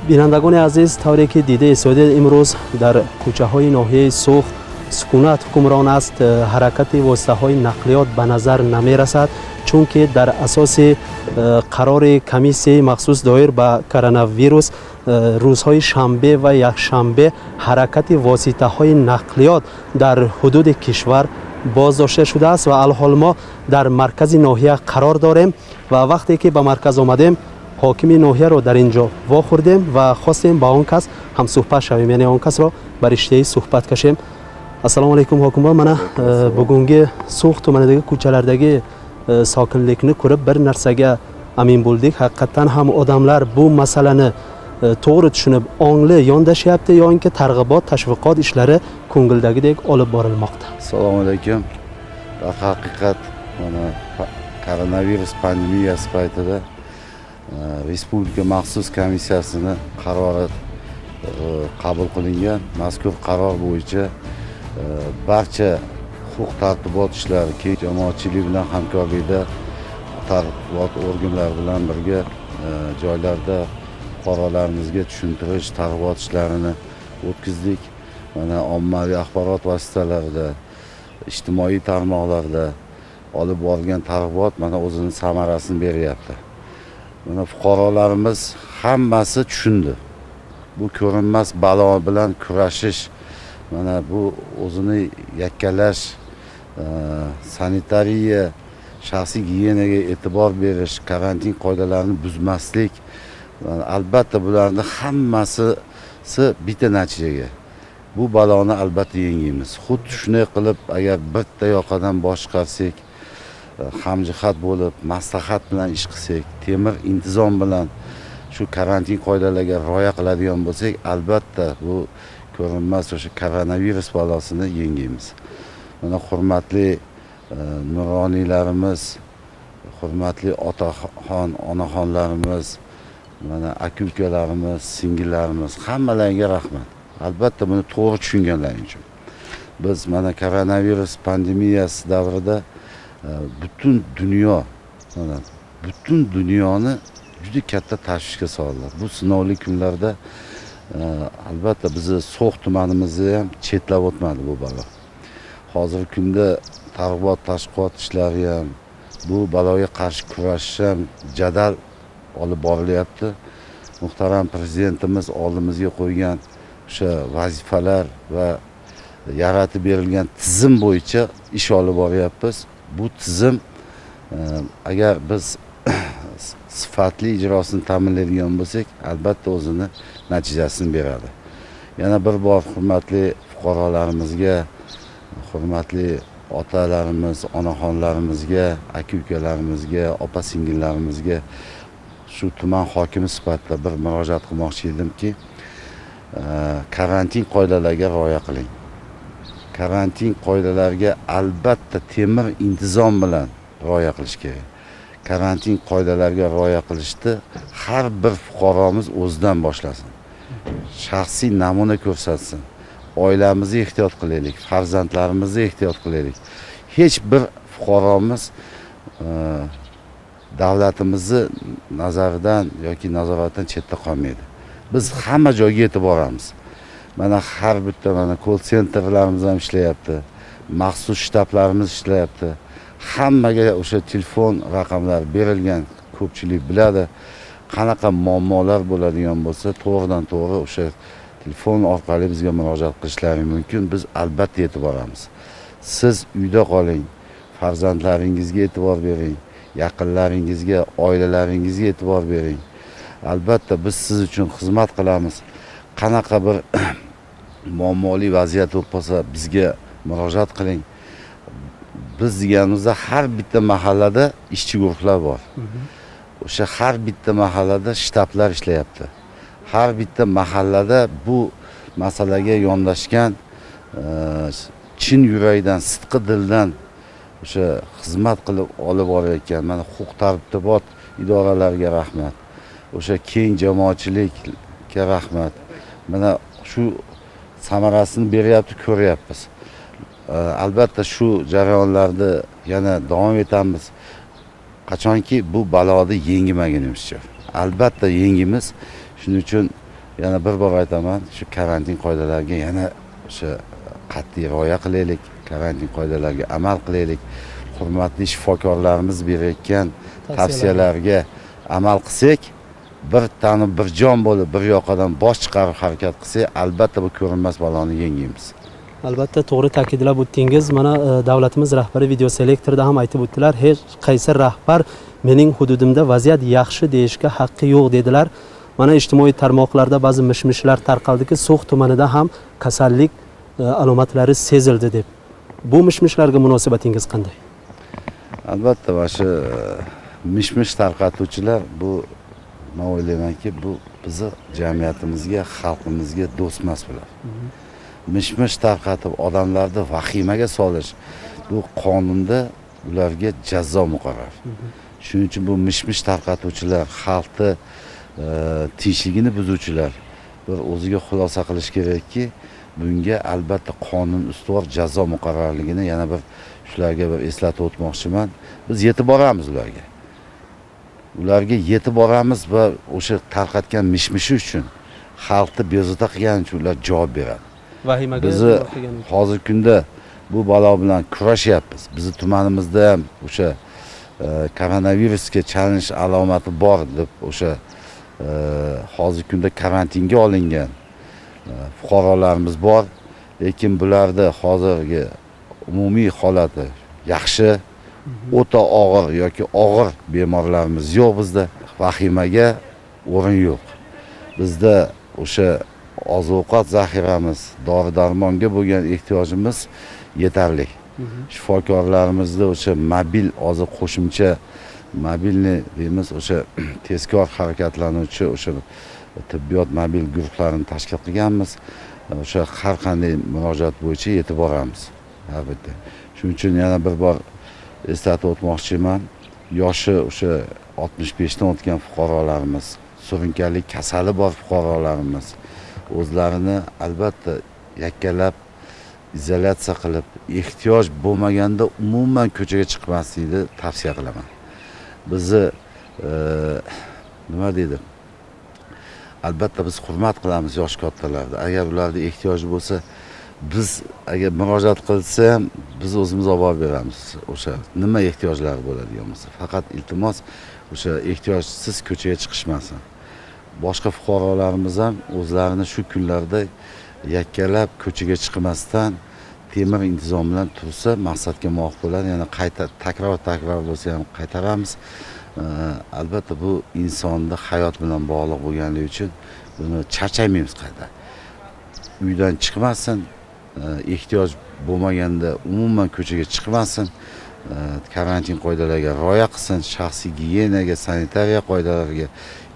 Бинандагони азиз, тавре ки дида истодед, имрӯз дар кӯчаҳои ноҳияи Суғд сукунат ҳукмрон аст. Ҳаракати воситаҳои нақлиёт ба назар намерасад, чунки дар асоси қарори комиссияи махсус доир ба коронавирус рӯзҳои шанбе ва якшанбе ҳаракати воситаҳои нақлиёт дар ҳудуди кишвар боздошта шудааст ва алҳол мо дар маркази ноҳия қарор дорем ва вақте ки ба марказ омадем, ҳокими ноҳияро дар ин ҷо вохӯрдем ва хостем ба он кас ҳамсуҳбат шавем, яъне он касро ба риштаи суҳбат кашем. Assalomu alaykum, hokimboy. Mana bugungi So'x tumanidagi ko'chalardagi sokinlikni ko'rib bir narsaga amin bo'ldik. Haqiqatdan ham odamlar bu masalani to'g'ri tushunib, ongli yondashyapti yoinki targ'ibot, tashviqot ishlari ko'ngildagidek olib borilmoqda. Assalomu alaykum. Darhaqiqat mana koronavirus pandemiyasi paytida Respublika maxsus komissiyasini qarori qabul qilingan. Mazkur qaror bo'yicha barcha huquq tartibot ishlari keng jamoatchilik bilan hamkorlikda tartibot organlari bilan birga joylarda fuqarolarimizga tushuntirish, targ'ibot ishlarini o'tkazdik. Mana ommaviy axborot vositalarida, ijtimoiy tarmoqlarda olib borilgan targ'ibot mana o'zini samarasini beryapti. Mana fuqarolarimiz hammasi tushundi. Bu ko'rinmas balo bilan kurashish, mana bu o'zini yakkalash, sanitariya, shaxsiy gigiyenaga e'tibor berish, karantin qoidalarini buzmaslik, albatta bularning hammasi bitta natijaga. Bu baloni albatta yengamiz. Xuddi shunday qilib, agar bitta yoqadan bosh chiqarsak, hamjihat bo'lib, maslahat bilan ish qilsak, temir intizom bilan shu karantin qoidalariga rioya qiladigan bo'lsak, albatta bu ko'rinmas o'sha koronavirus balosini yengamiz. Mana hurmatli nuroniylarimiz, hurmatli otaxon, onaxonlarimiz, mana aka-ukalarimiz, singillarimiz, hammalariga rahmat. Albatta buni to'g'ri tushunganlari uchun. Biz mana koronavirus pandemiyasi davrida butun dunyo, mana butun dunyoni juda katta tashvishga soldi. Bu sinovli kunlarda albatta bizni So'x tumanimizni ham chetlab o'tmadi bu balo. Hozirgi kunda targ'ibot, tashviqot ishlari ham, bu baloga qarshi kurashish ham jadal olib borilyapti. Muhtaram prezidentimiz oldimizga qo'ygan o'sha vazifalar va yaratib berilgan tizim bo'yicha ish olib boryapmiz. Bu tizim agar biz sifatli ijrosini ta'minlaydigan bo'lsak, albatta o'zini natijasini beradi. Yana bir bor hurmatli fuqarolarimizga, hurmatli otalarimiz, onaxonlarimizga, aka-ukalarimizga, opa-singillarimizga shu tuman hokimi sifatida bir murojaat qilmoqchi edimki, karantin qoidalariga rioya qiling. Karantin qoidalariga albatta temir intizom bilan rioya qilish kerak. Karantin qoidalariga rioya qilishni har bir fuqaromiz o'zidan boshlasin. Shaxsiy namuna ko'rsatsin. Oilamizni ehtiyot qilaylik, farzandlarimizni ehtiyot qilaylik. Hech bir fuqaromiz davlatimizni nazaridan yoki nazoratidan chetda qolmaydi. Biz hamma joyga yetib boramiz. Mana har bitta mana call centerlarimiz ham ishlayapti, maxsus shtablarimiz ishlayapti. Hammaga o'sha telefon raqamlari berilgan, ko'pchilik biladi. Qanaqa muammolar bo'ladigan bo'lsa, to'g'ridan to'g'ri o'sha telefon orqali bizga murojaat qilishlari mumkin. Biz albatta yetib boramiz. Siz uyda qoling, farzandlaringizga e'tibor bering, yaqinlaringizga, oilalaringizga e'tibor bering. Albatta biz siz uchun xizmat qilamiz. Qanaqa bir muammoli vaziyat bo'lib qolsa, bizga murojaat qiling. Biz deganimizda har bitta mahallada ishchi guruhlar bor. O'sha har bitta mahallada shtablar ishlayapti. Har bitta mahallada bu masalaga yondashgan, chin yurakdan, sidqi dildan o'sha xizmat qilib olib borayotgan mana huquq tartibot idoralariga rahmat. O'sha keng jamoatchilikka rahmat. Mana shu samarasini beryapti, ko'ryapmiz. Albatta shu jarayonlarni yana davom etamiz. Qachonki bu baloni yengmagunimizcha. Albatta yengimiz. Shuning uchun Yana bir bor aytaman, shu karantin qoidalariga yana o'sha qat'iy rioya qilaylik, karantin qoidalariga amal qilaylik. Hurmatli shifokorlarimiz berayotgan tavsiyalarga amal qilsak, bir tani bir jon bo'lib, bir yoqadan bosh chiqarib harakat qilsak, albatta bu ko'rinmas baloni yengamiz. Albatta to'g'ri ta'kidlab o'tdingiz. Mana davlatimiz rahbari video selektorda ham aytib o'tdilar, hech qaysi rahbar mening hududimda vaziyat yaxshi deyishga haqqi yo'q dedilar. Mana ijtimoiy tarmoqlarda ba'zi mish-mishlar tarqaldiki, So'x tumanida ham kasallik alomatlari sezildi deb. Bu mish-mishlarga munosabatingiz qanday? Albatta, mana shu mish-mish tarqatuvchilar, bu men o'ylaymanki, bu bizni jamiyatimizga, xalqimizga do'st emas bular. Mish-mish tarqatib odamlarni vahimaga solish, bu qonunda ularga jazo muqarrar. Shuning uchun bu mish-mish tarqatuvchilar, xalqni tinchligini buzuvchilar bir o'ziga xulosa qilish kerakki, bunga albatta qonun ustuvor jazo muqarrarligini yana bir shularga bir eslatib o'tmoqchiman. Biz yetib boramiz ularga. Ularga yetib boramiz va o'sha tarqatgan mish-mishi uchun, xalqni bezovta qilgani uchun ular javob beradi. Vahimaga bizni hozirgi kunda bu balo bilan kurashyapmiz. Bizni tumanimizda ham o'sha koronavirusga chalinish alomati bor deb o'sha hozirgi kunda karantinga olingan fuqarolarimiz bor, lekin bularda hozirgi umumiy holati yaxshi, o'ta og'ir yoki og'ir bemorlarimiz yo'q bizda. Vahimaga o'rin yo'q. Bizda o'sha oziq-ovqat zaxiramiz, dori-darmonga bo'lgan ehtiyojimiz yetarli. Shifokorlarimizda o'sha mobil oziq qo'shimcha mobilni deymiz, o'sha tezkor harakatlanuvchi o'sha tibbiyot mobil guruhlarini tashkil qilganmiz. O'sha har qanday murojaat bo'yicha yetib boramiz albatta. Shuning uchun yana bir bor eslatib o'tmoqchiman, yoshi o'sha 65 dan o'tgan fuqarolarimiz, surunkali kasali bor fuqarolarimiz o'zlarini albatta yakkalab izolyatsiya qilib, ehtiyoj bo'lmaganda umuman ko'chaga chiqmaslikni tavsiya qilaman. Bizni nima deydi? Albatta biz hurmat qilamiz yosh kattalarni. Agar ularda ehtiyoji bo'lsa, biz agar murojaat qilsa ham biz o'zimiz olib borib beramiz. O'sha nima ehtiyojlari bo'ladigan bo'lsa, faqat iltimos o'sha ehtiyojsiz ko'chaga chiqishmasin. Boshqa fuqarolarimiz ham o'zlarini shu kunlarda yakkalab ko'chaga chiqmasdan temir intizom bilan tursa maqsadga muvofiq bo'ladi. Yana qayta takror bo'lsa ham qaytaramiz. Albatta bu insonni hayot bilan bog'liq bo'lganligi uchun buni charchamaymiz qayta. Uydan chiqmasin, ehtiyoj bo'lmaganda umuman ko'chaga chiqmasin, karantin qoidalariga rioya qilsin, shaxsiy gigiyenaga, sanitariya qoidalariga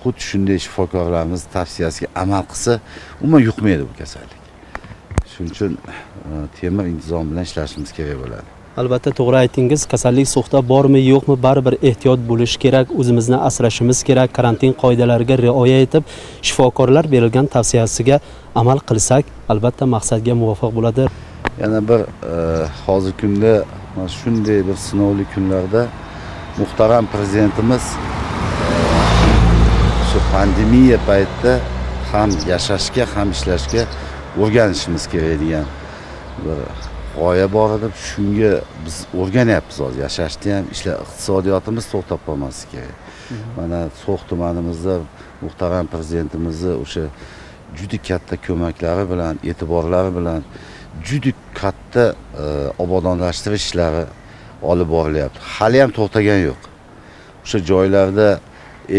xuddi shunday shifokorlarimiz tavsiyasiga amal qilsa, umuman yuqmaydi bu kasallik. Shuning uchun temir intizom bilan ishlashimiz kerak bo'ladi. Albatta to'g'ri aytdingiz, kasallik So'xda bormi yo'qmi baribir ehtiyot bo'lish kerak, o'zimizni asrashimiz kerak, karantin qoidalariga rioya etib, shifokorlar berilgan tavsiyasiga amal qilsak, albatta maqsadga muvofiq bo'ladi. Yana bir hozirgi kunda mana shunday bir sinovli kunlarda muhtaram prezidentimiz shu pandemiya paytida ham yashashga, ham ishlashga o'rganishimiz kerak degan bir g'oya bor edi. Shunga biz o'rganyapmiz hozir. Yashashni ham, iqtisodiyotimiz to'xtab qolmasligi kerak. Mana So'x tumanimizda muhtaram prezidentimizni o'sha juda katta ko'maklari bilan, e'tiborlari bilan juda katta obodonlashtirish ishlari olib borilyapti. Hali ham to'xtagan yo'q. O'sha joylarda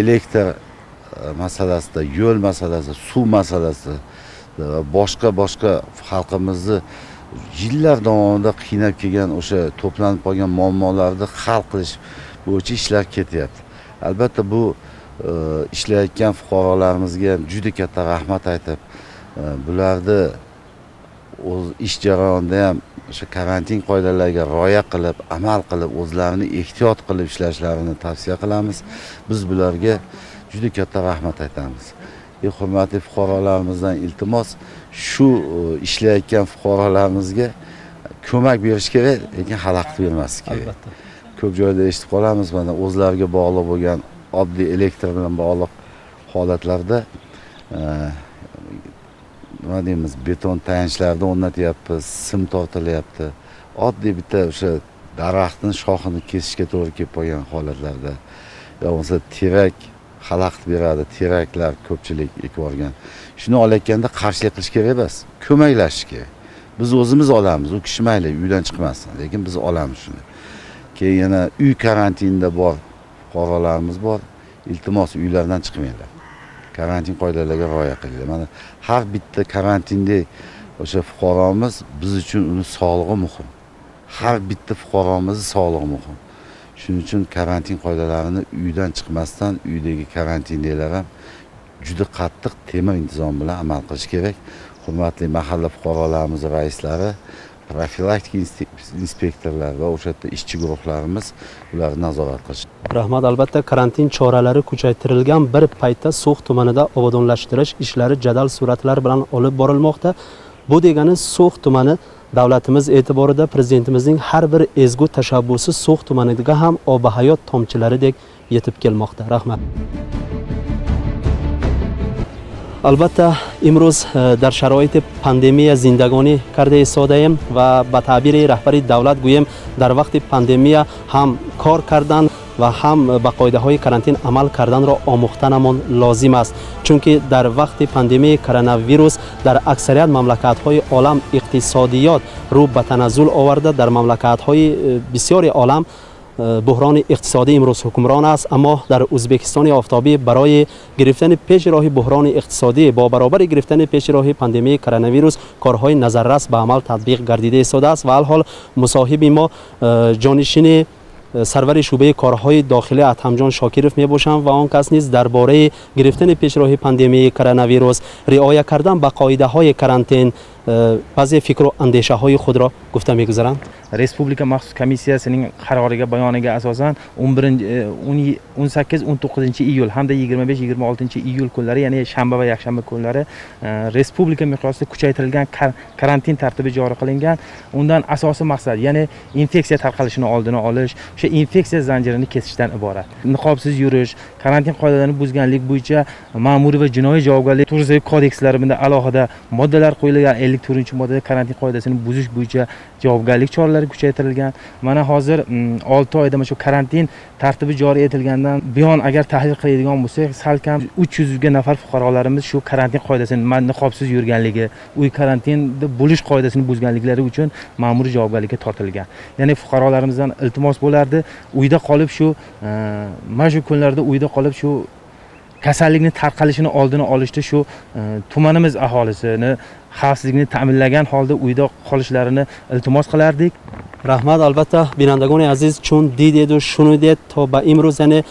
elektr masalasida, yo'l masalasida, suv masalasida va boshqa xalqimizni yillar davomida qiynab kelgan o'sha to'planib qolgan muammolarni hal qilish bo'yicha ishlar ketyapti. Albatta bu ishlayotgan fuqarolarimizga ham juda katta rahmat aytib, bularni o'z ish jarayonida ham o'sha karantin qoidalariga rioya qilib, amal qilib, o'zlarini ehtiyot qilib ishlashlarini tavsiya qilamiz. Biz bularga juda katta rahmat aytamiz. Hurmatli fuqarolarimizdan iltimos, shu ishlayotgan fuqarolarimizga ko'mak berish kerak, lekin xalaqit bermaslik kerak. Albatta. Ko'p joyda eshitib qolamiz, mana o'zlariga bog'liq bo'lgan oddiy elektr bilan bog'liq holatlarda nima deymiz, beton tayanchlarni o'rnatyapmiz, sim tortilyapti. Oddiy bitta o'sha daraxtning shoxini kesishga to'g'ri kelib qolgan holatlarda yo bo'lmasa terak xalaqit beradi, teraklar ko'pchilik ekib olgan. Shuni olayotganda qarshilik qilish kerak emas, ko'maklashish kerak. Biz o'zimiz olamiz, u kishi mayli uydan chiqmasin, lekin biz olamiz shuni. Keyin yana uy karantinida bor fuqarolarimiz bor, iltimos uylardan chiqmanglar. Karantin qoidalariga rioya qilinglar. Mana har bitta karantinda o'sha fuqaromiz biz uchun uni sog'lig'i muhim. Har bitta fuqaromizning sog'lig'i muhim. Shuning uchun karantin qoidalarini uydan chiqmasdan uydagi karantindagilar ham juda qattiq temir intizom bilan amal qilish kerak. Hurmatli mahalla fuqarolarimiz raislari, profilaktika inspektorlar va o'sha yerda ishchi guruhlarimiz ularni nazorat qilish. Rahmat. Albatta karantin choralari kuchaytirilgan bir paytda So'x tumanida obodonlashtirish ishlari jadal suratlar bilan olib borilmoqda. Bu degani So'x tumani davlatimiz e'tiborida prezidentimizning har bir ezgu tashabbusi So'x tumaniga ham ob-hayot tomchilaridek yetib kelmoqda. Rahmat. Albatta имрӯз дар шароити пандемия зиндагонӣ карда истодаем ва ба таъбири раҳбари давлат гӯем, дар вақти пандемия ҳам кор кардан ва ҳам ба қоидаҳои карантин амал карданро омӯхтанамон лозим аст, чунки дар вақти пандемияи коронавирус дар аксарият мамлакатҳои олам иқтисодиёт рӯ ба таназзул оварда, дар мамлакатҳои бисёри олам буҳрони иқтисодӣ имрӯз ҳукмрон аст. Аммо дар Ӯзбекистони офтобӣ барои гирифтани пеши роҳи буҳрони иқтисодӣ бо баробари гирифтани пеши роҳи пандемияи коронавирус корҳои назаррас ба амал татбиқ гардида истодааст ва алҳол мусоҳиби мо ҷонишини сарвари шӯъбаи корҳои дохилӣ Атамҷон Шокиров мебошанд ва он кас низ дар бораи гирифтани пешроҳи пандемияи коронавирус, риоя кардан ба қоидаҳои карантин баъзе фикру андешаҳои худро гуфта мегузаранд. Respublika maxsus komissiyasining qaroriga, bayoniga asosan 18, 19 iyul hamda 25, 26 iyul kunlari, ya'ni shanba va yakshanba kunlari respublika miqyosida kuchaytirilgan karantin tartibi joriy qilingan. Undan asosiy maqsad, ya'ni infeksiya tarqalishini oldini olish, o'sha infeksiya zanjirini kesishdan iborat. Niqobsiz yurish, karantin qoidalarini buzganlik bo'yicha ma'muriy va jinoiy javobgarlik to'g'risidagi kodekslar bunda alohida moddalar qo'yilgan. 54-moddada karantin qoidasini buzish bo'yicha javobgarlik choralari kuchaytirilgan. Mana hozir 6 oyda mana shu karantin tartibi joriy etilgandan buyon agar tahlil qiladigan bo'lsak, salkam 300 ga nafar fuqarolarimiz shu karantin qoidasini, niqobsiz yurganligi, uy karantinda bo'lish qoidasini buzganliklari uchun ma'muriy javobgarlikka tortilgan. Ya'ni fuqarolarimizdan iltimos bo'lardi, uyda qolib shu mana shu kunlarda uyda qolib shu kasallikni tarqalishini oldini olishda shu tumanimiz aholisini xavfsizlikni ta'minlagan holda uyda qolishlarini iltimos qilardik. Rahmat. Albatta бинандагони азиз, чун дидеду шунидед, то ба имрӯз, яъне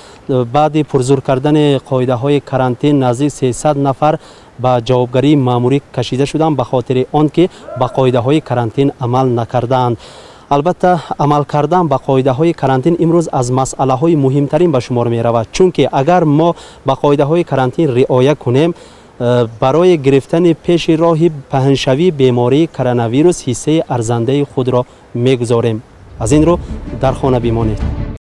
баъди пурзур кардани қоидаҳои карантин наздик 300 нафар ба ҷавобгарии маъмурӣ кашида шуданд ба хотири он ки ба қоидаҳои карантин амал накардаанд. Албатта амал кардан ба қоидаҳои карантин имрӯз аз масъалаҳои муҳимтарин ба шумор меравад, чунки агар мо ба қоидаҳои карантин риоя кунем, барои гирифтани пеши роҳи паҳншавии бемории коронавирус ҳиссаи арзандаи худро мегузорем. Аз ин рӯ дар хона бимонед.